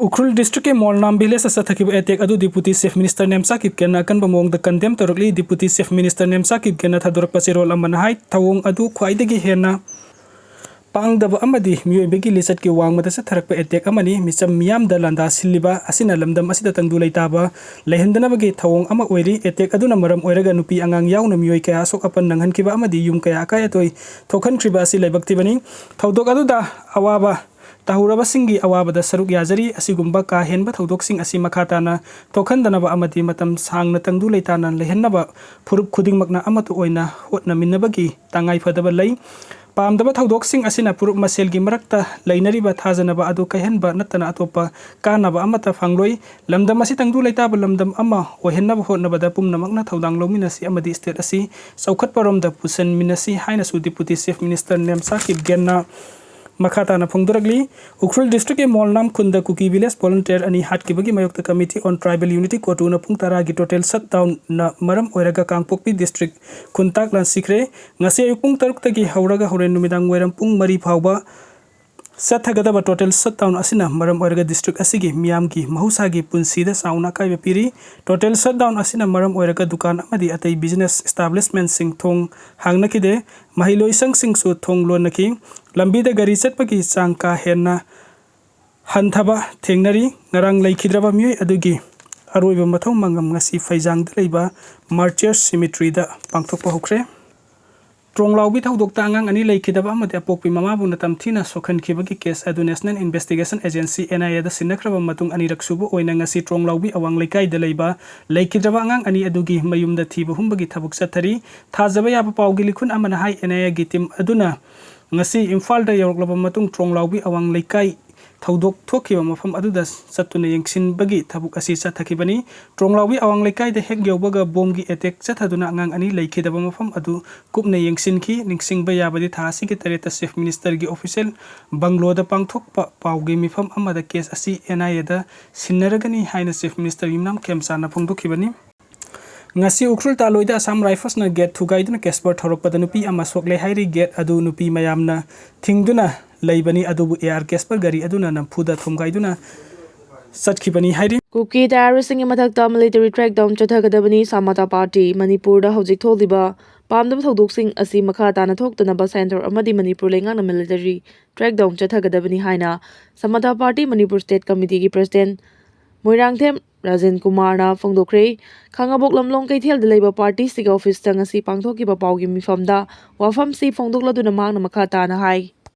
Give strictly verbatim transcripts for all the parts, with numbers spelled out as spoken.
ꯎꯈ꯭ꯔꯨꯜ ꯗꯤꯁꯇ꯭ꯔꯤꯛꯀꯤ ꯃꯣꯜꯅꯥꯝ ꯚꯤꯂꯦꯖꯇ ꯆꯠꯊꯈꯤꯕ ꯑꯦꯇꯦꯛ ꯑꯗꯨ deputy chief minister Nemcha ꯀꯤꯞꯒꯦꯟꯅ ꯑꯀꯟꯕ ꯃꯑꯣꯡꯗ condemn ꯇꯧꯔꯛꯂꯤ꯫ Deputy chief minister Nemcha ꯀꯤꯞꯒꯦꯟꯅ ꯊꯥꯗꯣꯔꯛꯄ ꯆꯦꯔꯣꯜ ꯑꯃꯅ ꯍꯥꯏ, ꯊꯧꯑꯣꯡ ꯑꯗꯨ ꯈ꯭ꯋꯥꯏꯗꯒꯤ ꯍꯦꯟꯅ ꯄꯥꯡꯗꯕ ꯑꯃꯗꯤ ꯃꯤꯑꯣꯏꯕꯒꯤ ꯂꯤꯆꯠꯀꯤ ꯋꯥꯡꯃꯗ ꯆꯠꯊꯔꯛꯄ ꯑꯦꯇꯦꯛ ꯑꯃꯅꯤ꯫ ꯃꯤꯆꯝ ꯃꯤꯌꯥꯝꯗ ꯂꯥꯟꯗꯥ ꯁꯤꯜꯂꯤꯕ ꯑꯁꯤꯅ ꯂꯝꯗꯝ ꯑꯁꯤꯗ ꯇꯪꯗꯨ ꯂꯩꯇꯥꯕ ꯂꯩꯍꯟꯗꯅꯕꯒꯤ ꯊꯧꯑꯣꯡ ꯑꯃ ꯑꯣꯏꯔꯤ꯫ ꯑꯦꯇꯦꯛ ꯑꯗꯨꯅ ꯃꯔꯝ ꯑꯣꯏꯔꯒ ꯅꯨꯄꯤ ꯑꯉꯥꯡ ꯌꯥꯎꯅ ꯃꯤꯑꯣꯏ ꯀꯌꯥ ꯑꯁꯣꯛ ꯑꯄꯟ ꯅꯪꯍꯟꯈꯤꯕ ꯑꯃꯗꯤ ꯌꯨꯝ ꯀꯌꯥ ꯑꯀꯥꯏ ꯑꯇꯣꯏ ꯊꯣꯛꯍꯟꯈ꯭ꯔꯤꯕ ꯑꯁꯤ ꯂꯥꯏꯕꯛ ꯊꯤꯕꯅꯤ꯫ ꯊꯧꯗꯣꯛ ꯑꯗꯨꯗ ꯑꯋꯥꯕ ꯇꯥꯍꯧꯔꯕꯁꯤꯡꯒꯤ ꯑꯋꯥꯕꯗ ꯁꯔꯨꯛ ꯌꯥꯖꯔꯤ꯫ ꯑꯁꯤꯒꯨꯝꯕ ꯀꯥ ꯍꯦꯟꯕ ꯊꯧꯗꯣꯛꯁꯤꯡ ꯑꯁꯤ ꯃꯈꯥ ꯇꯥꯅ ꯊꯣꯛꯍꯟꯗꯅꯕ ꯑꯃꯗꯤ ꯃꯇꯝ ꯁꯥꯡꯅ ꯇꯪꯗꯨ ꯂꯩꯇꯥꯅ ꯂꯩꯍꯟꯅꯕ ꯐꯨꯔꯨꯞ ꯈꯨꯗꯤꯡꯃꯛꯅ ꯑꯃꯠꯇ ꯑꯣꯏꯅ ꯍꯣꯠꯅꯃꯤꯟꯅꯕꯒꯤ ꯇꯉꯥꯏ ꯐꯗꯕ ꯂꯩ꯫ ꯄꯥꯝꯗꯕ ꯊꯧꯗꯣꯛꯁꯤꯡ ꯑꯁꯤꯅ ꯐꯨꯔꯨꯞ ꯃꯁꯦꯜꯒꯤ ꯃꯔꯛꯇ ꯂꯩꯅꯔꯤꯕ ꯊꯥꯖꯅꯕ ꯑꯗꯨ ꯀꯥꯏꯍꯟꯕ ꯅꯠꯇꯅ ꯑꯇꯣꯞꯄ ꯀꯥꯟꯅꯕ ꯑꯃꯠꯇ ꯐꯪꯂꯣꯏ꯫ ꯂꯝꯗꯝ ꯑꯁꯤ ꯇꯪꯗꯨ ꯂꯩꯇꯥꯕ ꯂꯝꯗꯝ ꯑꯃ ꯑꯣꯏꯍꯟꯅꯕ ꯍꯣꯠꯅꯕꯗ ꯄꯨꯝꯅꯃꯛꯅ ꯊꯧꯗꯥꯡ ꯂꯧꯃꯤꯟꯅꯁꯤ ꯑꯃꯗꯤ ꯁ꯭ꯇꯦꯠ ꯑꯁꯤ ꯆꯥꯎꯈꯠꯄꯔꯣꯝꯗ ꯄꯨꯁꯤꯟꯃꯤꯟꯅꯁꯤ ꯍꯥꯏꯅꯁꯨ ꯗꯤꯄꯨꯇꯤ ꯆꯤꯐ ꯃꯤꯅꯤꯁꯇꯔ ꯅꯦꯝꯆꯥ ꯀꯤꯞꯒꯦꯟꯅ ꯃꯈꯥ ꯇꯥꯅ ꯐꯣꯡꯗꯣꯔꯛꯂꯤ꯫ ꯎꯈ꯭ꯔꯨꯜ ꯗꯤꯁꯇ꯭ꯔꯤꯛꯀꯤ ꯃꯣꯜꯅꯥꯝ ꯈꯨꯟꯗ ꯀꯨꯀꯤ ꯚꯤꯂꯦꯖ ꯚꯣꯂꯨꯟꯇꯤꯌꯔ ꯑꯅꯤ ꯍꯥꯠꯈꯤꯕꯒꯤ ꯃꯥꯌꯣꯛꯇ Committee on Tribal Unity, ꯀꯣꯇꯨꯅ ꯄꯨꯡ ꯇꯔꯥꯒꯤ ꯇꯣꯇꯦꯜ ꯁꯠꯗꯥꯎꯟꯅ ꯃꯔꯝ ꯑꯣꯏꯔꯒ ꯀꯥꯡꯄꯣꯛꯄꯤ ꯗꯤꯁꯇ꯭ꯔꯤꯛ ꯈꯨꯟꯇꯥꯛ ꯂꯥꯟꯁꯤꯈ꯭ꯔꯦ꯫ ꯉꯁꯤ ꯑꯌꯨꯛ ꯄꯨꯡ ꯇꯔꯨꯛꯇꯒꯤ ꯍꯧꯔꯒ ꯍꯣꯔꯦꯟ ꯅꯨꯃꯤꯗꯥꯡ ꯋꯥꯏꯔꯝ ꯄꯨꯡ ꯃꯔꯤ ꯐꯥꯎꯕ ꯆꯠꯊꯒꯗꯕ ꯇꯣꯇꯦꯜ ꯁꯠꯗꯥꯎꯟ ꯑꯁꯤꯅ ꯃꯔꯝ ꯑꯣꯏꯔꯒ ꯗꯤꯁꯇ꯭ꯔꯤꯛ ꯑꯁꯤꯒꯤ ꯃꯤꯌꯥꯝꯒꯤ ꯃꯍꯧꯁꯥꯒꯤ ꯄꯨꯟꯁꯤꯗ ꯆꯥꯎꯅ ꯑꯀꯥꯏꯕ ꯄꯤꯔꯤ꯫ ꯇꯣꯇꯦꯜ ꯁꯠꯗꯥꯎꯟ ꯑꯁꯤꯅ ꯃꯔꯝ ꯑꯣꯏꯔꯒ ꯗꯨꯀꯥꯟ ꯑꯃꯗꯤ ꯑꯇꯩ ꯕꯤꯖꯤꯅꯦꯁ ꯏꯁꯇꯥꯕ꯭ꯂꯤꯁꯃꯦꯟꯁꯤꯡ ꯊꯣꯡ ꯍꯥꯡꯅꯈꯤꯗꯦ꯫ ꯃꯍꯩꯂꯣꯏꯁꯪꯁꯤꯡꯁꯨ ꯊꯣꯡ ꯂꯣꯟꯅꯈꯤ꯫ ꯂꯝꯕꯤꯗ ꯒꯥꯔꯤ ꯆꯠꯄꯒꯤ ꯆꯥꯡ ꯀꯥ ꯍꯦꯟꯅ ꯍꯟꯊꯕ ꯊꯦꯡꯅꯔꯤ꯫ ꯉꯔꯥꯡ ꯂꯩꯈꯤꯗ꯭ꯔꯕ ꯃꯤꯑꯣꯏ ꯑꯗꯨꯒꯤ ꯑꯔꯣꯏꯕ ꯃꯊꯧ ꯃꯉꯝ ꯉꯁꯤ ꯐꯩꯖꯥꯡꯗ ꯂꯩꯕ ꯃꯥꯔꯇꯤꯌꯔ ꯁꯤꯃꯤꯇ꯭ꯔꯤꯗ ꯄꯥꯡꯊꯣꯛꯄ ꯍꯧꯈ꯭ꯔꯦ꯫ ꯇ꯭ꯔꯣꯡꯂꯥꯎꯕꯤ ꯊꯧꯗꯣꯛꯇ ꯑꯉꯥꯡ ꯑꯅꯤ ꯂꯩꯈꯤꯗꯕ ꯑꯃꯗꯤ ꯑꯄꯣꯛꯄꯤ ꯃꯃꯥꯕꯨ ꯅꯇꯝ ꯊꯤꯅ ꯁꯣꯛꯍꯟꯈꯤꯕꯒꯤ ꯀꯦꯁ ꯑꯗꯨ National Investigation Agency, N I A, ꯗ ꯁꯤꯟꯅꯈ꯭ꯔꯕ ꯃꯇꯨꯡ ꯑꯅꯤꯔꯛ ꯁꯨꯕ ꯑꯣꯏꯅ ꯉꯁꯤ ꯇ꯭ꯔꯣꯡꯂꯥꯎꯕꯤ ꯑꯋꯥꯡ ꯂꯩꯀꯥꯏꯗ ꯂꯩꯕ ꯂꯩꯈꯤꯗ꯭ꯔꯕ ꯑꯉꯥꯡ ꯑꯅꯤ ꯑꯗꯨꯒꯤ ꯃꯌꯨꯝꯗ ꯊꯤꯕ ꯍꯨꯝꯕꯒꯤ ꯊꯕꯛ ꯆꯠꯊꯔꯤ꯫ ꯊꯥꯖꯕ ꯌꯥꯕ ꯄꯥꯎꯒꯤ ꯂꯤꯈꯨꯟ ꯑꯃꯅ ꯍꯥꯏ, N I A ꯒꯤ ꯇꯤꯝ ꯑꯗꯨꯅ ꯉꯁꯤ ꯏꯝꯐꯥꯜꯗ ꯌꯧꯔꯛꯂꯕ ꯃꯇꯨꯡ ꯇ꯭ꯔꯣꯡꯂꯥꯎꯕꯤ ꯑꯋꯥꯡ ꯂꯩꯀꯥꯏ ꯊꯧꯗꯣꯛ ꯊꯣꯛꯈꯤꯕ ꯃꯐꯝ ꯑꯗꯨꯗ ꯆꯠꯇꯨꯅ ꯌꯦꯡꯁꯤꯟꯕꯒꯤ ꯊꯕꯛ ꯑꯁꯤ ꯆꯠꯊꯈꯤꯕꯅꯤ꯫ ꯇ꯭ꯔꯣꯡꯂꯥꯎꯕꯤ ꯑꯋꯥꯡ ꯂꯩꯀꯥꯏꯗ ꯍꯦꯛ ꯌꯧꯕꯒ ꯕꯣꯝꯒꯤ ꯑꯦꯇꯦꯛ ꯆꯠꯊꯗꯨꯅ ꯑꯉꯥꯡ ꯑꯅꯤ ꯂꯩꯈꯤꯗꯕ ꯃꯐꯝ ꯑꯗꯨ ꯀꯨꯞꯅ ꯌꯦꯡꯁꯤꯟꯈꯤ꯫ ꯅꯤꯡꯁꯤꯡꯕ ꯌꯥꯕꯗꯤ ꯊꯥ ꯑꯁꯤꯒꯤ ꯇꯔꯦꯠꯇ ꯆꯤꯐ ꯃꯤꯅꯤꯁꯇꯔꯒꯤ ꯑꯣꯐꯤꯁꯤꯌꯦꯜ ꯕꯪꯒ꯭ꯂꯣꯗ ꯄꯥꯡꯊꯣꯛꯄ ꯄꯥꯎꯒꯤ ꯃꯤꯐꯝ ꯑꯃꯗ ꯀꯦꯁ ꯑꯁꯤ N I A ꯗ ꯁꯤꯟꯅꯔꯒꯅꯤ ꯍꯥꯏꯅ ꯆꯤꯐ ꯃꯤꯅꯤꯁꯇꯔ ꯌꯨꯝꯅꯥꯝ ꯈꯦꯝꯆꯥꯟꯅ ꯐꯣꯡꯗꯣꯛꯈꯤꯕꯅꯤ꯫ ꯉꯁꯤ ꯎꯈ꯭ꯔꯨꯜ ꯇꯥꯂꯣꯏꯗ ꯑꯁꯥꯝ ꯔꯥꯏꯐꯜꯁꯅ ꯒꯦꯠ ꯊꯨꯒꯥꯏꯗꯨꯅ ꯀꯦꯁꯄꯔ ꯊꯧꯔꯛꯄꯗ ꯅꯨꯄꯤ ꯑꯃ ꯁꯣꯛꯂꯦ ꯍꯥꯏꯔꯤ꯫ ꯒꯦꯠ ꯑꯗꯨ ꯅꯨꯄꯤ ꯃꯌꯥꯝꯅ ꯊꯤꯡꯗꯨꯅ ꯂꯩꯕꯅꯤ, ꯑꯗꯨꯕꯨ A R ꯀꯦꯁꯄꯔ ꯒꯥꯔꯤ ꯑꯗꯨꯅ ꯅꯝꯐꯨꯗ ꯊꯣꯝꯒꯥꯏꯗꯨꯅ ꯆꯠꯈꯤꯕꯅꯤ ꯍꯥꯏꯔꯤ꯫ ꯀꯨꯀꯤ ꯇꯦꯔꯣꯔꯤꯁꯁꯤꯡꯒꯤ ꯃꯊꯛꯇ ꯃꯤꯂꯤꯇꯔꯤ ꯀ꯭ꯔꯦꯛꯗꯥꯎꯟ ꯆꯠꯊꯒꯗꯕꯅꯤ꯫ ꯁꯃꯥꯇꯥ ꯄꯥꯔꯇꯤ ꯃꯅꯤꯄꯨꯔꯗ ꯍꯧꯖꯤꯛ ꯊꯣꯛꯂꯤꯕ ꯄꯥꯝꯗꯕ ꯊꯧꯗꯣꯛꯁꯤꯡ ꯑꯁꯤ ꯃꯈꯥ ꯇꯥꯅ ꯊꯣꯛꯇꯅꯕ ꯁꯦꯟꯇꯔ ꯑꯃꯗꯤ ꯃꯅꯤꯄꯨꯔ ꯂꯩꯉꯥꯛꯅ ꯃꯤꯂꯤꯇꯔꯤ ꯀ꯭ꯔꯦꯛꯗꯥꯎꯟ ꯆꯠꯊꯒꯗꯕꯅꯤ ꯍꯥꯏꯅ ꯁꯃꯥꯇꯥ ꯄꯥꯔꯇꯤ ꯃꯅꯤꯄꯨꯔ ꯁ꯭ꯇꯦꯠ ꯀꯃꯤꯇꯤꯒꯤ ꯄ꯭ꯔꯁꯤꯗꯦꯟ ꯃꯣꯏꯔꯥꯡꯊꯦꯝ ꯔꯥꯖꯦꯟ ꯀꯨꯃꯥꯔꯅ ꯐꯣꯡꯗꯣꯛꯈ꯭ꯔꯦ꯫ ꯈꯥꯉꯕꯣꯛ ꯂꯝꯂꯣꯡ ꯀꯩꯊꯦꯜꯗ ꯂꯩꯕ ꯄꯥꯔꯇꯤꯁꯤꯒꯤ ꯑꯣꯐꯤꯁꯇ ꯉꯁꯤ ꯄꯥꯡꯊꯣꯛꯈꯤꯕ ꯄꯥꯎꯒꯤ ꯃꯤꯐꯝꯗ ꯋꯥꯐꯝꯁꯤ ꯐꯣꯡꯗꯣꯛꯂꯗꯨꯅ ꯃꯍꯥꯛꯅ ꯃꯈꯥ ꯇꯥꯅ ꯍꯥꯏ꯫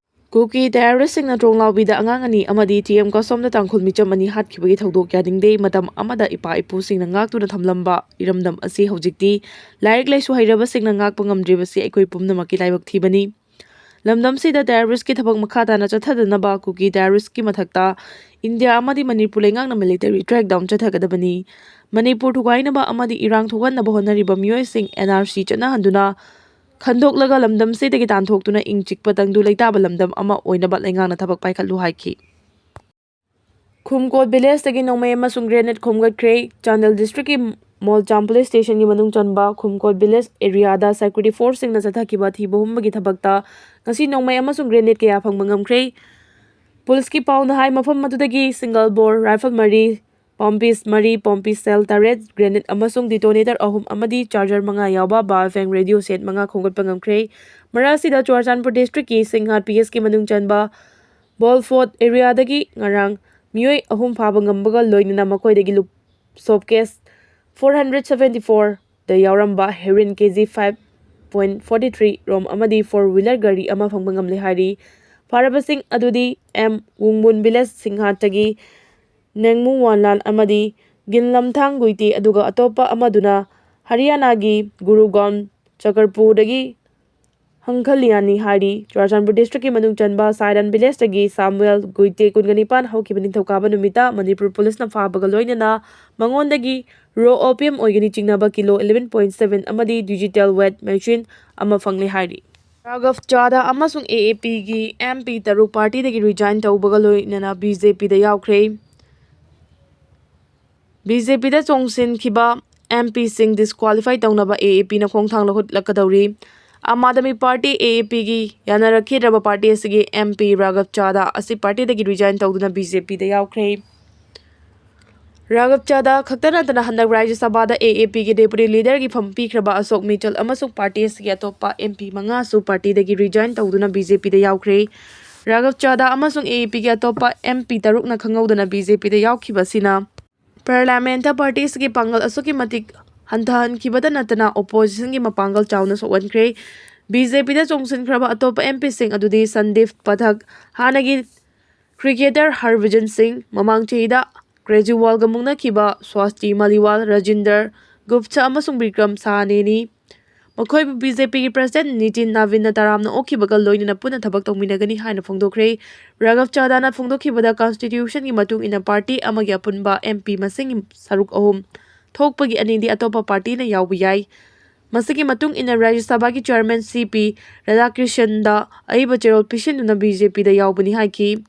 ꯀꯨꯀꯤ ꯇꯦꯔꯣꯔꯤꯁꯁꯤꯡꯅ ꯇ꯭ꯔꯣꯡꯂꯥꯎꯕꯤꯗ ꯑꯉꯥꯡ ꯑꯅꯤ ꯑꯃꯗꯤ ꯇꯤ ꯑꯦꯝ ꯀꯁꯣꯝꯗ ꯇꯥꯡꯈꯨꯜ ꯃꯤꯆꯝ ꯑꯅꯤ ꯍꯥꯠꯈꯤꯕꯒꯤ ꯊꯧꯗꯣꯛ ꯌꯥꯅꯤꯡꯗꯦ꯫ ꯃꯇꯝ ꯑꯃꯗ ꯏꯄꯥ ꯏꯄꯨꯁꯤꯡꯅ ꯉꯥꯛꯇꯨꯅ ꯊꯝꯂꯝꯕ ꯏꯔꯝꯗꯝ ꯑꯁꯤ ꯍꯧꯖꯤꯛꯇꯤ ꯂꯥꯏꯔꯤꯛ ꯂꯥꯏꯁꯨ ꯍꯩꯔꯕꯁꯤꯡꯅ ꯉꯥꯛꯄ ꯉꯝꯗ꯭ꯔꯤꯕꯁꯤ ꯑꯩꯈꯣꯏ ꯄꯨꯝꯅꯃꯛꯀꯤ ꯂꯥꯏꯕꯛ ꯊꯤꯕꯅꯤ꯫ ꯂꯝꯗꯝꯁꯤꯗ ꯇꯦꯔꯣꯔꯤꯁꯀꯤ ꯊꯕꯛ ꯃꯈꯥ ꯇꯥꯅ ꯆꯠꯊꯗꯅꯕ ꯀꯨꯀꯤ ꯇꯦꯔꯣꯔꯤꯁꯀꯤ ꯃꯊꯛꯇ ꯏꯟꯗꯤꯌꯥ ꯑꯃꯗꯤ ꯃꯅꯤꯄꯨꯔ ꯂꯩꯉꯥꯛꯅ ꯃꯤꯂꯤꯇꯔꯤ ꯀ꯭ꯔꯦꯛꯗꯥꯎꯟ ꯆꯠꯊꯒꯗꯕꯅꯤ꯫ ꯃꯅꯤꯄꯨꯔ ꯊꯨꯒꯥꯏꯅꯕ ꯑꯃꯗꯤ ꯏꯔꯥꯡ ꯊꯣꯛꯍꯟꯅꯕ ꯍꯣꯠꯅꯔꯤꯕ ꯃꯤꯑꯣꯏꯁꯤꯡ ꯑꯦꯟ ꯑꯥꯔ ꯁꯤ ꯆꯠꯅꯍꯟꯗꯨꯅ ꯈꯟꯗꯣꯛꯂꯒ ꯂꯝꯗꯝꯁꯤꯗꯒꯤ ꯇꯥꯟꯊꯣꯛꯇꯨꯅ ꯏꯪ ꯆꯤꯛꯄ ꯇꯪꯗꯨ ꯂꯩꯇꯥꯕ ꯂꯝꯗꯝ ꯑꯃ ꯑꯣꯏꯅꯕ ꯂꯩꯉꯥꯛꯅ ꯊꯕꯛ ꯄꯥꯏꯈꯠꯂꯨ ꯍꯥꯏꯈꯤ꯫ ꯈꯨꯝꯀꯣꯠ ꯚꯤꯂꯦꯖꯇꯒꯤ ꯅꯣꯡꯃꯩ ꯑꯃꯁꯨꯡ ꯒ꯭ꯔꯦꯅꯦꯗ ꯈꯣꯝꯒꯠꯈ꯭ꯔꯦ꯫ ꯆꯥꯟꯗꯦꯜ ꯗꯤꯁꯇ꯭ꯔꯤꯛꯀꯤ ꯃꯣꯜꯆꯥꯝ ꯄꯨꯂꯤꯁ ꯁ꯭ꯇꯦꯁꯟꯒꯤ ꯃꯅꯨꯡ ꯆꯟꯕ ꯈꯨꯝꯀꯣꯠ ꯚꯤꯂꯦꯖ ꯑꯦꯔꯤꯌꯥꯗ ꯁꯦꯀ꯭ꯌꯨꯔꯤꯇꯤ ꯐꯣꯔꯁꯁꯤꯡꯅ ꯆꯠꯊꯈꯤꯕ ꯊꯤꯕ ꯍꯨꯝꯕꯒꯤ ꯊꯕꯛꯇ ꯉꯁꯤ ꯅꯣꯡꯃꯩ ꯑꯃꯁꯨꯡ ꯒ꯭ꯔꯦꯅꯦꯗ ꯀꯌꯥ ꯐꯪꯕ ꯉꯝꯈ꯭ꯔꯦ꯫ ꯄꯨꯂꯤꯁꯀꯤ ꯄꯥꯎꯅ ꯍꯥꯏ, ꯃꯐꯝ ꯑꯗꯨꯗꯒꯤ ꯁꯤꯡꯒꯜ ꯕꯣꯔ ꯔꯥꯏꯐꯜ ꯃꯔꯤ, ꯄꯝꯄꯤꯁ ꯃꯔꯤ, ꯄꯝꯄꯤꯁ ꯁꯦꯜ ꯇꯔꯦꯠ, ꯒ꯭ꯔꯦꯅꯦꯗ ꯑꯃꯁꯨꯡ ꯗꯤꯇꯣꯅꯦꯇꯔ ꯑꯍꯨꯝ ꯑꯃꯗꯤ ꯆꯥꯔꯖꯔ ꯃꯉꯥ ꯌꯥꯎꯕ ꯕꯥꯐꯦꯡ ꯔꯦꯗꯤꯑꯣ ꯁꯦꯠ ꯃꯉꯥ ꯈꯣꯝꯒꯠꯄ ꯉꯝꯈ꯭ꯔꯦ꯫ ꯃꯔꯛ ꯑꯁꯤꯗ ꯆꯨꯔꯆꯥꯟꯄꯨꯔ ꯗꯤꯁꯇ꯭ꯔꯤꯛꯀꯤ ꯁꯤꯡꯍꯥꯠ ꯄꯤ ꯑꯦꯁꯀꯤ ꯃꯅꯨꯡ ꯆꯟꯕ ꯕꯣꯜꯐꯣꯔꯠ ꯑꯦꯔꯤꯌꯥꯗꯒꯤ ꯉꯔꯥꯡ ꯃꯤꯑꯣꯏ ꯑꯍꯨꯝ ꯐꯥꯕ ꯉꯝꯕꯒ ꯂꯣꯏꯅꯅ ꯃꯈꯣꯏꯗꯒꯤ ꯂꯨꯞ-, soap case four hundred seventy ꯐꯣꯔꯗ ꯌꯥꯎꯔꯝꯕ heroin K G five point forty three ꯔꯣꯝ ꯑꯃꯗꯤ ꯐꯣꯔ ꯋꯤꯂꯔ ꯒꯥꯔꯤ ꯑꯃ ꯐꯪꯕ ꯉꯝꯂꯦ ꯍꯥꯏꯔꯤ꯫ ꯐꯥꯔꯕꯁꯤꯡ ꯑꯗꯨꯗꯤ ꯑꯦꯝ ꯋꯨꯡꯃꯨꯟ ꯚꯤꯂꯦꯖ ꯁꯤꯡꯍꯥꯠꯇꯒꯤ ꯅꯦꯡꯃꯨ ꯋꯥꯟꯂꯥꯟ ꯑꯃꯗꯤ ꯒꯤꯟꯂꯝꯊꯥꯡ ꯒꯨꯏꯇꯦ, ꯑꯗꯨꯒ ꯑꯇꯣꯞꯄ ꯑꯃꯗꯨꯅ ꯍꯔꯤꯌꯥꯅꯥꯒꯤ ꯒꯨꯔꯨꯒꯥꯎꯟ ꯆꯀꯔꯄꯨꯔꯗꯒꯤ ꯍꯪꯈꯂꯤꯌꯥꯅꯤ ꯍꯥꯏꯔꯤ꯫ ꯆꯨꯔꯆꯥꯟꯄꯨꯔ ꯗꯤꯁꯇ꯭ꯔꯤꯛꯀꯤ ꯃꯅꯨꯡ ꯆꯟꯕ ꯁꯥꯏꯔꯥꯟ ꯚꯤꯂꯦꯖꯇꯒꯤ ꯁꯥꯃꯨꯑꯦꯜ ꯒꯨꯏꯇꯦ, ꯀꯨꯟꯒ ꯅꯤꯄꯥꯟ, ꯍꯧꯈꯤꯕ ꯅꯤꯡꯊꯧꯀꯥꯕ ꯅꯨꯃꯤꯠꯇ ꯃꯅꯤꯄꯨꯔ ꯄꯨꯂꯤꯁꯅ ꯐꯥꯕꯒ ꯂꯣꯏꯅꯅ ꯃꯉꯣꯟꯗꯒꯤ ꯔꯣ ꯑꯣꯄꯤꯌꯝ ꯑꯣꯏꯒꯅꯤ ꯆꯤꯡꯅꯕ ꯀꯤꯂꯣ ꯏꯂꯦꯚꯦꯟ ꯄꯣꯏꯟꯠ ꯁꯕꯦꯟ ꯑꯃꯗꯤ ꯗꯤꯖꯤꯇꯦꯜ ꯋꯦꯠ ꯃꯦꯁꯤꯟ ꯑꯃ ꯐꯪꯂꯦ ꯍꯥꯏꯔꯤ꯫ ꯔꯥꯘꯕ ꯆꯥꯗꯥ ꯑꯃꯁꯨꯡ ꯑꯦ ꯑꯦ ꯄꯤꯒꯤ ꯑꯦꯝ ꯄꯤ ꯇꯔꯨꯛ ꯄꯥꯔꯇꯤꯗꯒꯤ ꯔꯤꯖꯥꯏꯟ ꯇꯧꯕꯒ ꯂꯣꯏꯅꯅ ꯕꯤ ꯖꯦ ꯄꯤꯗ ꯌꯥꯎꯈ꯭ꯔꯦ꯫ ꯕꯤ ꯖꯦ ꯄꯤꯗ ꯆꯣꯡꯁꯤꯟꯈꯤꯕ ꯑꯦꯝ ꯄꯤꯁꯤꯡ ꯗꯤꯁꯀ꯭ꯋꯥꯂꯤꯐꯥꯏ ꯇꯧꯅꯕ ꯑꯦ ꯑꯦ ꯄꯤꯅ ꯈꯣꯡꯊꯥꯡ ꯂꯧꯈꯠꯂꯛꯀꯗꯧꯔꯤ꯫ ꯑꯥꯝ ꯑꯥꯗꯃꯤ ꯄꯥꯔꯇꯤ, ꯑꯦ ꯑꯦ ꯄꯤꯒꯤ ꯌꯥꯅꯔꯛꯈꯤꯗ꯭ꯔꯕ ꯄꯥꯔꯇꯤ ꯑꯁꯤꯒꯤ ꯑꯦꯝ ꯄꯤ ꯔꯥꯘꯕ ꯆꯥꯗꯥ ꯑꯁꯤ ꯄꯥꯔꯇꯤꯗꯒꯤ ꯔꯤꯖꯥꯏꯟ ꯇꯧꯗꯨꯅ ꯕꯤ ꯖꯦ ꯄꯤꯗ ꯌꯥꯎꯈ꯭ꯔꯦ꯫ ꯔꯥꯘꯕ ꯆꯥꯗꯥ ꯈꯛꯇ ꯅꯠꯇꯅ ꯍꯟꯗꯛ ꯔꯥꯖ꯭ꯌ ꯁꯚꯥꯗ A A P ꯒꯤ deputy leader ꯒꯤ ꯐꯝ ꯄꯤꯈ꯭ꯔꯕ ꯑꯁꯣꯛ ꯃꯤꯆꯦꯜ ꯑꯃꯁꯨꯡ party ꯑꯁꯤꯒꯤ ꯑꯇꯣꯞꯄ M P ꯃꯉꯥꯁꯨ party ꯗꯒꯤ resign ꯇꯧꯗꯨꯅ B J P ꯗ ꯌꯥꯎꯈ꯭ꯔꯦ꯫ ꯔꯥꯘꯕ ꯆꯥꯗꯥ ꯑꯃꯁꯨꯡ A A P ꯒꯤ ꯑꯇꯣꯞꯄ M P ꯇꯔꯨꯛꯅ ꯈꯪꯍꯧꯗꯅ B J P ꯗ ꯌꯥꯎꯈꯤꯕ ꯑꯁꯤꯅ parliament ꯇ party ꯑꯁꯤꯒꯤ ꯄꯥꯡꯒꯜ ꯑꯁꯨꯛꯀꯤ ꯃꯇꯤꯛ ꯍꯟꯊꯍꯟꯈꯤꯕꯇ ꯅꯠꯇꯅ opposition ꯒꯤ ꯃꯄꯥꯡꯒꯜ ꯆꯥꯎꯅ ꯁꯣꯛꯍꯟꯈ꯭ꯔꯦ꯫ B J P ꯗ ꯆꯣꯡꯁꯤꯟꯈ꯭ꯔꯕ ꯑꯇꯣꯞꯄ M P ꯁꯤꯡ ꯑꯗꯨꯗꯤ ꯁꯟꯗꯤꯞ ꯄꯊꯛ, ꯍꯥꯟꯅꯒꯤ cricketer ꯍꯔꯚꯖꯟ ꯁꯤꯡ, ꯃꯃꯥꯡ ꯆꯍꯤꯗ ꯀ꯭ꯔꯦꯖꯤꯋꯥꯜꯒ ꯃꯨꯛꯅꯈꯤꯕ ꯁ꯭ꯋꯥꯁꯇꯤ ꯃꯥꯂꯤꯋꯥꯜ, ꯔꯥꯖꯤꯟꯗꯔ ꯒꯨꯞꯇ ꯑꯃꯁꯨꯡ ꯕꯤꯀ꯭ꯔꯝ ꯁꯥꯍꯅꯦꯅꯤ꯫ ꯃꯈꯣꯏꯕꯨ B J P ꯒꯤ president ꯅꯤꯇꯤꯟ ꯅꯕꯤꯟꯅ ꯇꯔꯥꯝꯅ ꯑꯣꯛꯈꯤꯕꯒ ꯂꯣꯏꯅꯅ ꯄꯨꯟꯅ ꯊꯕꯛ ꯇꯧꯃꯤꯟꯅꯒꯅꯤ ꯍꯥꯏꯅ ꯐꯣꯡꯗꯣꯛꯈ꯭ꯔꯦ꯫ ꯔꯥꯘꯕ ꯆꯥꯗꯥꯅ ꯐꯣꯡꯗꯣꯛꯈꯤꯕꯗ constitution ꯒꯤ ꯃꯇꯨꯡ ꯏꯟꯅ party ꯑꯃꯒꯤ ꯑꯄꯨꯟꯕ M P ꯃꯁꯤꯡꯒꯤ ꯁꯔꯨꯛ ꯑꯍꯨꯝ ꯊꯣꯛꯄꯒꯤ ꯑꯅꯤꯗꯤ ꯑꯇꯣꯞꯄ party ꯅ ꯌꯥꯎꯕ ꯌꯥꯏ꯫ ꯃꯁꯤꯒꯤ ꯃꯇꯨꯡ ꯏꯟꯅ ꯔꯥꯖ꯭ꯌ ꯁꯚꯥꯒꯤ chairman C P ꯔꯥꯙꯥꯀ꯭ꯔꯤꯁꯟꯗ ꯑꯏꯕ ꯆꯦꯔꯣꯜ ꯄꯤꯁꯤꯟꯗꯨꯅ B J P ꯗ ꯌꯥꯎꯕꯅꯤ ꯍꯥꯏꯈꯤ꯫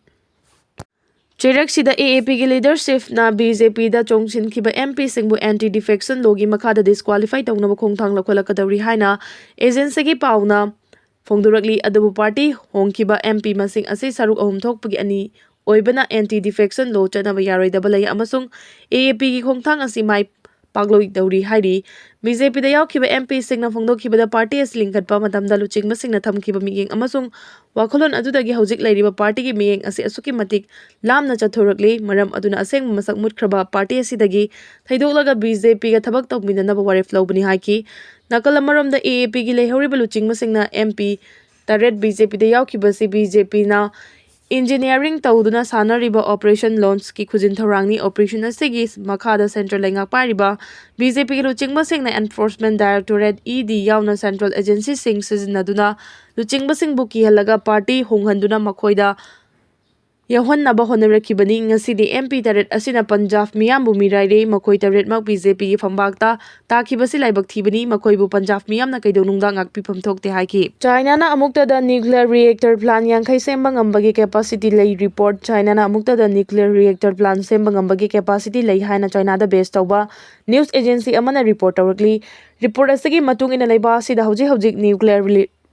ꯆꯩꯔꯛꯁꯤꯗ A A P ꯒꯤ leadership ꯅ B J P ꯗ ꯆꯣꯡꯁꯤꯟꯈꯤꯕ M P ꯁꯤꯡꯕꯨ anti defection law ꯒꯤ ꯃꯈꯥꯗ disqualify ꯇꯧꯅꯕ ꯈꯣꯡꯊꯥꯡ ꯂꯧꯈꯠꯂꯛꯀꯗꯧꯔꯤ ꯍꯥꯏꯅ agency ꯒꯤ ꯄꯥꯎꯅ ꯐꯣꯡꯗꯣꯔꯛꯂꯤ꯫ ꯑꯗꯨꯕꯨ party ꯍꯣꯡꯈꯤꯕ M P ꯃꯁꯤꯡ ꯑꯁꯤ ꯁꯔꯨꯛ ꯑꯍꯨꯝ ꯊꯣꯛꯄꯒꯤ ꯑꯅꯤ ꯑꯣꯏꯕꯅ anti defection law ꯆꯠꯅꯕ ꯌꯥꯔꯣꯏꯗꯕ ꯂꯩ ꯑꯃꯁꯨꯡ A A P ꯒꯤ ꯈꯣꯡꯊꯥꯡ ꯑꯁꯤ ꯃꯥꯏ ꯄꯥꯛꯂꯣꯏꯗꯧꯔꯤ ꯍꯥꯏꯔꯤ꯫ B J P ꯗ ꯌꯥꯎꯈꯤꯕ M P ꯁꯤꯡꯅ ꯐꯣꯡꯗꯣꯛꯈꯤꯕꯗ party ꯑꯁꯤ ꯂꯤꯡꯈꯠꯄ ꯃꯇꯝꯗ ꯂꯨꯆꯤꯡꯕꯁꯤꯡꯅ ꯊꯝꯈꯤꯕ ꯃꯤꯠꯌꯦꯡ ꯑꯃꯁꯨꯡ ꯋꯥꯈꯜꯂꯣꯟ ꯑꯗꯨꯗꯒꯤ ꯍꯧꯖꯤꯛ ꯂꯩꯔꯤꯕ party ꯒꯤ ꯃꯤꯠꯌꯦꯡ ꯑꯁꯤ ꯑꯁꯨꯛꯀꯤ ꯃꯇꯤꯛ ꯂꯥꯞꯅ ꯆꯠꯊꯣꯔꯛꯂꯤ꯫ ꯃꯔꯝ ꯑꯗꯨꯅ ꯑꯁꯦꯡꯕ ꯃꯁꯛ ꯃꯨꯠꯈ꯭ꯔꯕ party ꯑꯁꯤꯗꯒꯤ ꯊꯩꯗꯣꯛꯂꯒ B J P ꯒ ꯊꯕꯛ ꯇꯧꯃꯤꯟꯅꯅꯕ ꯋꯥꯔꯦꯞ ꯂꯧꯕꯅꯤ ꯍꯥꯏꯈꯤ꯫ ꯅꯥꯀꯜ ꯑꯃꯔꯣꯝꯗ A A P ꯒꯤ ꯂꯩꯍꯧꯔꯤꯕ ꯂꯨꯆꯤꯡꯕꯁꯤꯡꯅ M P ꯇꯔꯦꯠ B J P ꯗ ꯌꯥꯎꯈꯤꯕꯁꯤ B J P ꯅ engineering ꯇꯧꯗꯨꯅ ꯁꯥꯟꯅꯔꯤꯕ Operation Launch ꯀꯤ ꯈꯨꯖꯤꯟ ꯊꯧꯔꯥꯡꯅꯤ꯫ Operation ꯑꯁꯤꯒꯤ ꯃꯈꯥꯗ central ꯂꯩꯉꯥꯛ ꯄꯥꯏꯔꯤꯕ B J P ꯒꯤ ꯂꯨꯆꯤꯡꯕꯁꯤꯡꯅ Enforcement Directorate, E D, ꯌꯥꯎꯅ central agency ꯁꯤꯡ ꯁꯤꯖꯤꯟꯅꯗꯨꯅ ꯂꯨꯆꯤꯡꯕꯁꯤꯡꯕꯨ ꯀꯤꯍꯜꯂꯒ party ꯍꯣꯡꯍꯟꯗꯨꯅ ꯃꯈꯣꯏꯗ ꯌꯥꯎꯍꯟꯅꯕ ꯍꯣꯠꯅꯔꯛꯈꯤꯕꯅꯤ꯫ ꯉꯁꯤꯗꯤ M P ꯇꯔꯦꯠ ꯑꯁꯤꯅ ꯄꯟꯖꯥꯕ ꯃꯤꯌꯥꯝꯕꯨ ꯃꯤꯔꯥꯏꯔꯦ꯫ ꯃꯈꯣꯏ ꯇꯔꯦꯠꯃꯛ B J P ꯒꯤ ꯐꯝꯕꯥꯛꯇ ꯇꯥꯈꯤꯕꯁꯤ ꯂꯥꯏꯕꯛ ꯊꯤꯕꯅꯤ꯫ ꯃꯈꯣꯏꯕꯨ ꯄꯟꯖꯥꯕ ꯃꯤꯌꯥꯝꯅ ꯀꯩꯗꯧꯅꯨꯡꯗ ꯉꯥꯛꯄꯤꯐꯝ ꯊꯣꯛꯇꯦ ꯍꯥꯏꯈꯤ꯫ ꯆꯥꯏꯅꯥꯅ ꯑꯃꯨꯛꯇꯗ nuclear reactor plant ꯌꯥꯡꯈꯩ ꯁꯦꯝꯕ ꯉꯝꯕꯒꯤ capacity ꯂꯩ꯫ Report: ꯆꯥꯏꯅꯥꯅ ꯑꯃꯨꯛꯇꯗ nuclear reactor plant ꯁꯦꯝꯕ ꯉꯝꯕꯒꯤ capacity ꯂꯩ ꯍꯥꯏꯅ ꯆꯥꯏꯅꯥꯗ base ꯇꯧꯕ news agency ꯑꯃꯅ report ꯇꯧꯔꯛꯂꯤ꯫ Report ꯑꯁꯤꯒꯤ ꯃꯇꯨꯡ ꯏꯟꯅ ꯂꯩꯕꯥꯛ ꯑꯁꯤꯗ ꯍꯧꯖꯤꯛ ꯍꯧꯖꯤꯛ nuclear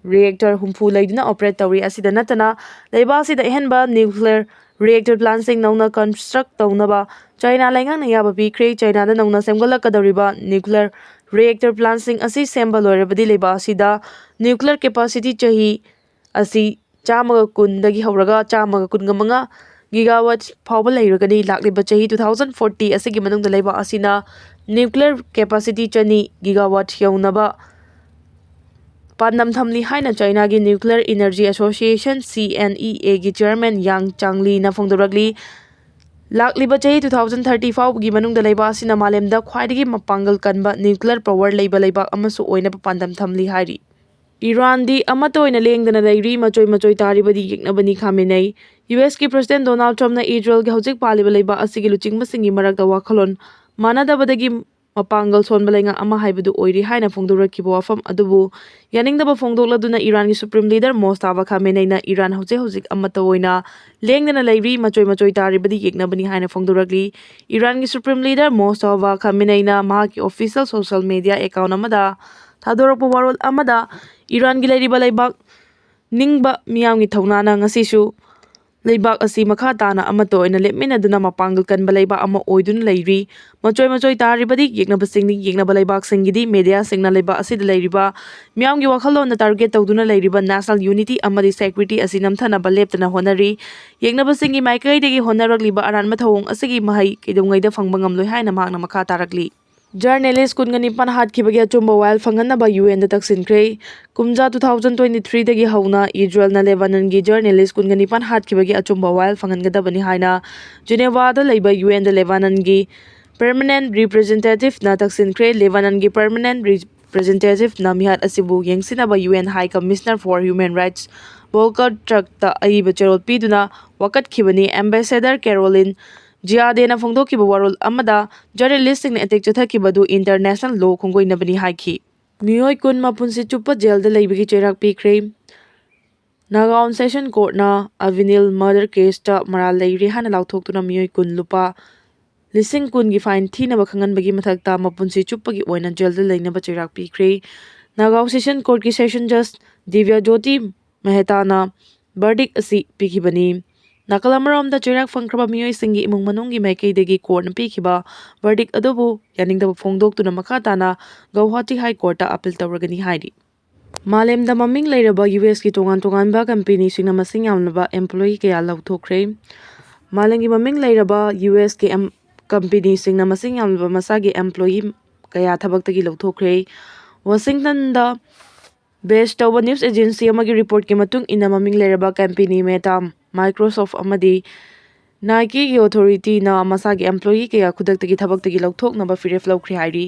reactor ꯍꯨꯝꯐꯨ ꯂꯩꯗꯨꯅ operate ꯇꯧꯔꯤ꯫ ꯑꯁꯤꯗ ꯅꯠꯇꯅ ꯂꯩꯕꯥꯛ ꯑꯁꯤꯗ ꯑꯍꯦꯟꯕ nuclear reactor plantꯁꯤꯡ ꯅꯧꯅ construct ꯇꯧꯅꯕ ꯆꯥꯏꯅꯥ ꯂꯩꯉꯥꯛꯅ ꯑꯌꯥꯕ ꯄꯤꯈ꯭ꯔꯦ꯫ ꯆꯥꯏꯅꯥꯗ ꯅꯧꯅ ꯁꯦꯝꯒꯠꯂꯛꯀꯗꯧꯔꯤꯕ nuclear reactor plantꯁꯤꯡ ꯑꯁꯤ ꯁꯦꯝꯕ ꯂꯣꯏꯔꯕꯗꯤ ꯂꯩꯕꯥꯛ ꯑꯁꯤꯗ nuclear capacity ꯆꯍꯤ ꯑꯁꯤ ꯆꯥꯝꯃꯒ ꯀꯨꯟꯗꯒꯤ ꯍꯧꯔꯒ ꯆꯥꯝꯃꯒ ꯀꯨꯟꯒ ꯃꯉꯥ gigawatt ꯐꯥꯎꯕ ꯂꯩꯔꯒꯅꯤ꯫ ꯂꯥꯛꯂꯤꯕ ꯆꯍꯤ two thousand forty ꯑꯁꯤꯒꯤ ꯃꯅꯨꯡꯗ ꯂꯩꯕꯥꯛ ꯑꯁꯤꯅ nuclear capacity ꯆꯅꯤ gigawatt ꯌꯧꯅꯕ ꯄꯥꯟꯗꯝ ꯊꯝꯂꯤ ꯍꯥꯏꯅ ꯆꯥꯏꯅꯥꯒꯤ Nuclear Energy Association, C N E Aꯒꯤ chairman Yang Changlyꯅ ꯐꯣꯡꯗꯣꯔꯛꯂꯤ꯫ ꯂꯥꯛꯂꯤꯕ ꯆꯍꯤ two thousand thirty ꯐꯥꯎꯕꯒꯤ ꯃꯅꯨꯡꯗ ꯂꯩꯕꯥꯛ ꯑꯁꯤꯅ ꯃꯥꯂꯦꯝꯗ ꯈ꯭ꯋꯥꯏꯗꯒꯤ ꯃꯄꯥꯡꯒꯜ ꯀꯟꯕ nuclear power ꯂꯩꯕ ꯂꯩꯕꯥꯛ ꯑꯃꯁꯨ ꯑꯣꯏꯅꯕ ꯄꯥꯟꯗꯝ ꯊꯝꯂꯤ ꯍꯥꯏꯔꯤ꯫ ꯏꯔꯥꯟꯗꯤ ꯑꯃꯠꯇ ꯑꯣꯏꯅ ꯂꯦꯡꯗꯅ ꯂꯩꯔꯤ, ꯃꯆꯣꯏ ꯃꯆꯣꯏ ꯇꯥꯔꯤꯕꯗꯤ ꯌꯦꯛꯅꯕꯅꯤ ꯈꯥꯃꯦꯅꯩ꯫ ꯌꯨ ꯑꯦꯁꯀꯤ President Donald Trumpꯅ ꯏꯖꯔꯦꯜꯒꯤ ꯍꯧꯖꯤꯛ ꯄꯥꯜꯂꯤꯕ ꯂꯩꯕꯥꯛ ꯑꯁꯤꯒꯤ ꯂꯨꯆꯤꯡꯕꯁꯤꯡꯒꯤ ꯃꯔꯛꯇ ꯋꯥꯈꯜꯂꯣꯟ ꯃꯥꯟꯅꯗꯕꯗꯒꯤ ꯃꯄꯥꯡꯒꯜ ꯁꯣꯟꯕ ꯂꯩꯉꯥꯛ ꯑꯃ ꯍꯥꯏꯕꯗꯨ ꯑꯣꯏꯔꯤ ꯍꯥꯏꯅ ꯐꯣꯡꯗꯣꯔꯛꯈꯤꯕ ꯋꯥꯐꯝ ꯑꯗꯨꯕꯨ ꯌꯥꯅꯤꯡꯗꯕ ꯐꯣꯡꯗꯣꯛꯂꯗꯨꯅ ꯏꯔꯥꯟꯒꯤ Supreme Leader ꯃꯣꯁꯇꯥꯕꯥ ꯈꯥꯃꯦꯅꯩꯅ ꯏꯔꯥꯟ ꯍꯧꯖꯤꯛ ꯍꯧꯖꯤꯛ ꯑꯃꯠꯇ ꯑꯣꯏꯅ ꯂꯦꯡꯗꯅ ꯂꯩꯔꯤ, ꯃꯆꯣꯏ ꯃꯆꯣꯏ ꯇꯥꯔꯤꯕꯗꯤ ꯌꯦꯛꯅꯕꯅꯤ ꯍꯥꯏꯅ ꯐꯣꯡꯗꯣꯔꯛꯂꯤ꯫ ꯏꯔꯥꯟꯒꯤ Supreme Leader ꯃꯣꯁꯇꯥꯕꯥ ꯈꯥꯃꯦꯅꯩꯅ ꯃꯍꯥꯛꯀꯤ official social media account ꯑꯃꯗ ꯊꯥꯗꯣꯔꯛꯄ ꯋꯥꯔꯣꯜ ꯑꯃꯗ ꯏꯔꯥꯟꯒꯤ ꯂꯩꯔꯤꯕ ꯂꯩꯕꯥꯛ ꯅꯤꯡꯕ ꯃꯤꯌꯥꯝꯒꯤ ꯊꯧꯅꯥꯅ ꯉꯁꯤꯁꯨ ꯂꯩꯕꯥꯛ ꯑꯁꯤ ꯃꯈꯥ ꯇꯥꯅ ꯑꯃꯠꯇ ꯑꯣꯏꯅ ꯂꯦꯞꯃꯤꯟꯅꯗꯨꯅ ꯃꯄꯥꯡꯒꯜ ꯀꯟꯕ ꯂꯩꯕꯥꯛ ꯑꯃ ꯑꯣꯏꯗꯨꯅ ꯂꯩꯔꯤ꯫ ꯃꯆꯣꯏ ꯃꯆꯣꯏ ꯇꯥꯔꯤꯕꯗꯤ ꯌꯦꯛꯅꯕꯁꯤꯡꯅꯤ꯫ ꯌꯦꯛꯅꯕ ꯂꯩꯕꯥꯛꯁꯤꯡꯒꯤꯗꯤ mediaꯁꯤꯡꯅ ꯂꯩꯕꯥꯛ ꯑꯁꯤꯗ ꯂꯩꯔꯤꯕ ꯃꯤꯌꯥꯝꯒꯤ ꯋꯥꯈꯜꯂꯣꯟꯗ target ꯇꯧꯗꯨꯅ ꯂꯩꯔꯤꯕ national unity ꯑꯃꯗꯤ security ꯑꯁꯤ ꯅꯝꯊꯅꯕ ꯂꯦꯞꯇꯅ ꯍꯣꯠꯅꯔꯤ꯫ ꯌꯦꯛꯅꯕꯁꯤꯡꯒꯤ ꯃꯥꯏꯀꯩꯗꯒꯤ ꯍꯣꯠꯅꯔꯛꯂꯤꯕ ꯑꯔꯥꯟꯕ ꯊꯧꯑꯣꯡ ꯑꯁꯤꯒꯤ ꯃꯍꯩ ꯀꯩꯗꯧꯉꯩꯗ ꯐꯪꯕ ꯉꯝꯂꯣꯏ ꯍꯥꯏꯅ ꯃꯍꯥꯛꯅ ꯃꯈꯥ ꯇꯥꯔꯛꯂꯤ꯫ Journalist ꯀꯨꯟꯒ ꯅꯤꯄꯥꯟ ꯍꯥꯠꯈꯤꯕꯒꯤ ꯑꯆꯨꯝꯕ ꯋꯥꯌꯦꯜ ꯐꯪꯍꯟꯅꯕ ꯌꯨ ꯑꯦꯟꯗ ꯇꯛꯁꯤꯟꯈ꯭ꯔꯦ꯫ ꯀꯨꯝꯖꯥ two thousand twenty threeꯗꯒꯤ ꯍꯧꯅ ꯏꯖꯔꯦꯜꯅ ꯂꯦꯕꯥꯅꯟꯒꯤ journalist ꯀꯨꯟꯒ ꯅꯤꯄꯥꯟ ꯍꯥꯠꯈꯤꯕꯒꯤ ꯑꯆꯨꯝꯕ ꯋꯥꯌꯦꯜ ꯐꯪꯍꯟꯒꯗꯕꯅꯤ ꯍꯥꯏꯅ ꯖꯤꯅꯦꯚꯥꯗ ꯂꯩꯕ ꯌꯨ ꯑꯦꯟꯗ ꯂꯦꯕꯥꯅꯟꯒꯤ permanent representativeꯅ ꯇꯛꯁꯤꯟꯈ꯭ꯔꯦ꯫ ꯂꯦꯕꯥꯅꯟꯒꯤ permanent representativeꯅ ꯃꯤꯍꯥꯠ ꯑꯁꯤꯕꯨ ꯌꯦꯡꯁꯤꯟꯅꯕ U N High Commissioner for Human Rights Volker Turkꯇ ꯑꯏꯕ ꯆꯦꯔꯣꯜ ꯄꯤꯗꯨꯅ ꯋꯥꯀꯠꯈꯤꯕꯅꯤ꯫ Ambassador Caroline Giadena ꯐꯣꯡꯗꯣꯛꯈꯤꯕ ꯋꯥꯔꯣꯜ ꯑꯃꯗ journalistꯁꯤꯡꯅ attack ꯆꯠꯊꯈꯤꯕ ꯑꯗꯨ international law ꯈꯣꯡꯒꯣꯏꯅꯕꯅꯤ ꯍꯥꯏꯈꯤ꯫ ꯃꯤꯑꯣꯏ ꯀꯨꯟ ꯃꯄꯨꯟꯁꯤ ꯆꯨꯞꯄ ꯖꯦꯜꯗ ꯂꯩꯕꯒꯤ ꯆꯩꯔꯥꯛ ꯄꯤꯈ꯭ꯔꯦ꯫ Nagaon Session Courtꯅ Avenil murder caseꯇ ꯃꯔꯥꯜ ꯂꯩꯔꯦ ꯍꯥꯏꯅ ꯂꯥꯎꯊꯣꯛꯇꯨꯅ ꯃꯤꯑꯣꯏ ꯀꯨꯟ ꯂꯨꯄꯥ ꯂꯤꯁꯤꯡ ꯀꯨꯟꯒꯤ fine ꯊꯤꯅꯕ ꯈꯪꯍꯟꯕꯒꯤ ꯃꯊꯛꯇ ꯃꯄꯨꯟꯁꯤ ꯆꯨꯞꯄꯒꯤ ꯑꯣꯏꯅ ꯖꯦꯜꯗ ꯂꯩꯅꯕ ꯆꯩꯔꯥꯛ ꯄꯤꯈ꯭ꯔꯦ꯫ Nagaon Session Courtꯀꯤ Session Judge ꯗꯤꯕ꯭ꯌꯥ ꯖꯣꯇꯤ ꯃꯦꯍꯇꯥꯅ verdict ꯑꯁꯤ ꯄꯤꯈꯤꯕꯅꯤ꯫ ꯅꯥꯀꯜ ꯑꯃꯔꯣꯝꯗ ꯆꯩꯔꯥꯛ ꯐꯪꯈ꯭ꯔꯕ ꯃꯤꯑꯣꯏꯁꯤꯡꯒꯤ ꯏꯃꯨꯡ ꯃꯅꯨꯡꯒꯤ ꯃꯥꯏꯀꯩꯗꯒꯤ ꯀꯣꯔꯠꯅ ꯄꯤꯈꯤꯕ verdict ꯑꯗꯨꯕꯨ ꯌꯥꯅꯤꯡꯗꯕ ꯐꯣꯡꯗꯣꯛꯇꯨꯅ ꯃꯈꯥ ꯇꯥꯅ ꯒꯧꯍꯥꯇꯤ ꯍꯥꯏ ꯀꯣꯔꯠꯇ ꯑꯥꯄꯤꯜ ꯇꯧꯔꯒꯅꯤ ꯍꯥꯏꯔꯤ꯫ ꯃꯥꯂꯦꯝꯗ ꯃꯃꯤꯡ ꯂꯩꯔꯕ ꯌꯨ ꯑꯦꯁꯀꯤ ꯇꯣꯉꯥꯟ ꯇꯣꯉꯥꯟꯕ ꯀꯝꯄꯦꯅꯤꯁꯤꯡꯅ ꯃꯁꯤꯡ ꯌꯥꯝꯂꯕ employee ꯀꯌꯥ ꯂꯧꯊꯣꯛꯈ꯭ꯔꯦ꯫ ꯃꯥꯂꯦꯝꯒꯤ ꯃꯃꯤꯡ ꯂꯩꯔꯕ ꯌꯨ ꯑꯦꯁꯀꯤ ꯑꯦꯝ-, ꯀꯝꯄꯦꯅꯤꯁꯤꯡꯅ ꯃꯁꯤꯡ ꯌꯥꯝꯂꯕ ꯃꯁꯥꯒꯤ employee ꯀꯌꯥ ꯊꯕꯛꯇꯒꯤ ꯂꯧꯊꯣꯛꯈ꯭ꯔꯦ꯫ ꯋꯥꯁꯤꯡꯇꯟꯗ base ꯇꯧꯕ news agency ꯑꯃꯒꯤ reportꯀꯤ ꯃꯇꯨꯡ ꯏꯟꯅ, ꯃꯃꯤꯡ ꯂꯩꯔꯕ ꯀꯝꯄꯦꯅꯤ Meta, Microsoft ꯑꯃꯗꯤ Nikeꯒꯤ authorityꯅ ꯃꯁꯥꯒꯤ employee ꯀꯌꯥ ꯈꯨꯗꯛꯇꯒꯤ ꯊꯕꯛꯇꯒꯤ ꯂꯧꯊꯣꯛꯅꯕ ꯐꯤꯔꯦꯞ ꯂꯧꯈ꯭ꯔꯦ ꯍꯥꯏꯔꯤ꯫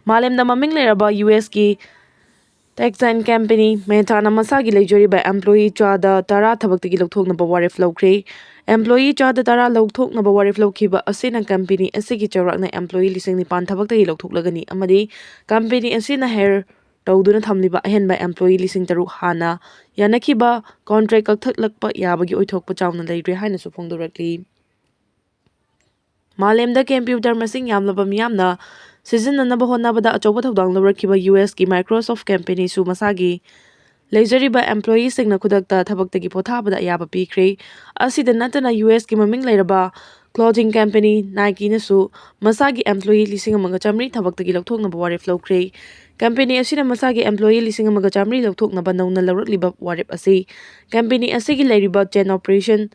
ꯃꯥꯂꯦꯝꯗ ꯃꯃꯤꯡ ꯂꯩꯔꯕ ꯌꯨ ꯑꯦꯁꯀꯤ tech giant company Metaꯅ ꯃꯁꯥꯒꯤ ꯂꯩꯖꯔꯤꯕ employee ꯆꯥꯗ ꯇꯔꯥ ꯊꯕꯛꯇꯒꯤ ꯂꯧꯊꯣꯛꯅꯕ ꯋꯥꯔꯦꯞ ꯂꯧꯈ꯭ꯔꯦ꯫ Employee ꯆꯥꯗ ꯇꯔꯥ ꯂꯧꯊꯣꯛꯅꯕ ꯋꯥꯔꯦꯞ ꯂꯧꯈꯤꯕ ꯑꯁꯤꯅ ꯀꯝꯄꯦꯅꯤ ꯑꯁꯤꯒꯤ ꯆꯥꯎꯔꯥꯛꯅ employee ꯂꯤꯁꯤꯡ ꯅꯤꯄꯥꯟ ꯊꯕꯛꯇꯒꯤ ꯂꯧꯊꯣꯛꯂꯒꯅꯤ ꯑꯃꯗꯤ ꯀꯝꯄꯦꯅꯤ ꯑꯁꯤꯅ hire ꯇꯧꯗꯨꯅ ꯊꯝꯂꯤꯕ ꯑꯍꯦꯟꯕ employee ꯂꯤꯁꯤꯡ ꯇꯔꯨꯛ ꯍꯥꯟꯅ ꯌꯥꯅꯈꯤꯕ contract ꯀꯛꯊꯠꯂꯛꯄ ꯌꯥꯕꯒꯤ ꯑꯣꯏꯊꯣꯛꯄ ꯆꯥꯎꯅ ꯂꯩꯔꯦ ꯍꯥꯏꯅꯁꯨ ꯐꯣꯡꯗꯣꯔꯛꯂꯤ꯫ ꯃꯥꯂꯦꯝꯗ computer ꯃꯁꯤꯡ ꯌꯥꯝꯂꯕ ꯃꯤꯌꯥꯝꯅ ꯁꯤꯖꯤꯟꯅꯅꯕ ꯍꯣꯠꯅꯕꯗ ꯑꯆꯧꯕ ꯊꯧꯗꯥꯡ ꯂꯧꯔꯛꯈꯤꯕ ꯌꯨ ꯑꯦꯁꯀꯤ Microsoft ꯀꯝꯄꯦꯅꯤꯁꯨ ꯃꯁꯥꯒꯤ ꯂꯩꯖꯔꯤꯕ employeeꯁꯤꯡꯅ ꯈꯨꯗꯛꯇ ꯊꯕꯛꯇꯒꯤ ꯄꯣꯊꯥꯕꯗ ꯑꯌꯥꯕ ꯄꯤꯈ꯭ꯔꯦ꯫ ꯑꯁꯤꯗ ꯅꯠꯇꯅ ꯌꯨ ꯑꯦꯁꯀꯤ ꯃꯃꯤꯡ ꯂꯩꯔꯕ clothing company Nikeꯅꯁꯨ ꯃꯁꯥꯒꯤ employee ꯂꯤꯁꯤꯡ ꯑꯃꯒ ꯆꯥꯃꯔꯤ ꯊꯕꯛꯇꯒꯤ ꯂꯧꯊꯣꯛꯅꯕ ꯋꯥꯔꯦꯞ ꯂꯧꯈ꯭ꯔꯦ꯫ ꯀꯝꯄꯦꯅꯤ ꯑꯁꯤꯅ ꯃꯁꯥꯒꯤ employee ꯂꯤꯁꯤꯡ ꯑꯃꯒ ꯆꯥꯃꯔꯤ ꯂꯧꯊꯣꯛꯅꯕ ꯅꯧꯅ ꯂꯧꯔꯛꯂꯤꯕ ꯋꯥꯔꯦꯞ ꯑꯁꯤ ꯀꯝꯄꯦꯅꯤ ꯑꯁꯤꯒꯤ ꯂꯩꯔꯤꯕ chain operation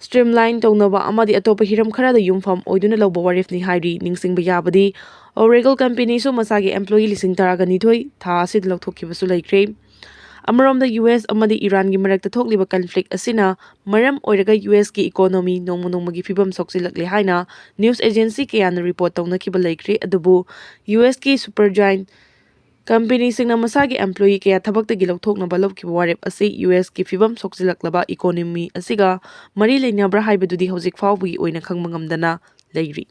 streamline ꯇꯧꯅꯕ ꯑꯃꯗꯤ ꯑꯇꯣꯞꯄ ꯍꯤꯔꯝ ꯈꯔꯗ ꯌꯨꯝꯐꯝ ꯑꯣꯏꯗꯨꯅ ꯂꯧꯕ ꯋꯥꯔꯦꯞꯅꯤ ꯍꯥꯏꯔꯤ꯫ ꯅꯤꯡꯁꯤꯡꯕ ꯌꯥꯕꯗꯤ, Oracle ꯀꯝꯄꯦꯅꯤꯁꯨ ꯃꯁꯥꯒꯤ employee ꯂꯤꯁꯤꯡ ꯇꯔꯥꯒ ꯅꯤꯊꯣꯏ ꯊꯥ ꯑꯁꯤꯗ ꯂꯧꯊꯣꯛꯈꯤꯕꯁꯨ ꯂꯩꯈ꯭ꯔꯦ꯫ ꯑꯃꯔꯣꯝꯗ, ꯌꯨ ꯑꯦꯁ ꯑꯃꯗꯤ ꯏꯔꯥꯟꯒꯤ ꯃꯔꯛꯇ ꯊꯣꯛꯂꯤꯕ conflict ꯑꯁꯤꯅ ꯃꯔꯝ ꯑꯣꯏꯔꯒ ꯌꯨ ꯑꯦꯁꯀꯤ economy ꯅꯣꯡꯃ ꯅꯣꯡꯃꯒꯤ ꯐꯤꯕꯝ ꯁꯣꯛꯆꯤꯜꯂꯛꯂꯦ ꯍꯥꯏꯅ news agency ꯀꯌꯥꯅ report ꯇꯧꯅꯈꯤꯕ ꯂꯩꯈ꯭ꯔꯦ꯫ ꯑꯗꯨꯕꯨ ꯌꯨ ꯑꯦꯁꯀꯤ super giant ꯀꯝꯄꯦꯅꯤꯁꯤꯡꯅ ꯃꯁꯥꯒꯤ employee ꯀꯌꯥ ꯊꯕꯛꯇꯒꯤ ꯂꯧꯊꯣꯛꯅꯕ ꯂꯧꯈꯤꯕ ꯋꯥꯔꯦꯞ ꯑꯁꯤ ꯌꯨ ꯑꯦꯁꯀꯤ ꯐꯤꯕꯝ ꯁꯣꯛꯆꯤꯜꯂꯛꯂꯕ economy ꯑꯁꯤꯒ ꯃꯔꯤ ꯂꯩꯅꯕ꯭ꯔꯥ ꯍꯥꯏꯕꯗꯨꯗꯤ ꯍꯧꯖꯤꯛ ꯐꯥꯎꯕꯒꯤ ꯑꯣꯏꯅ ꯈꯪꯕ ꯉꯝꯗꯅ ꯂꯩꯔꯤ꯫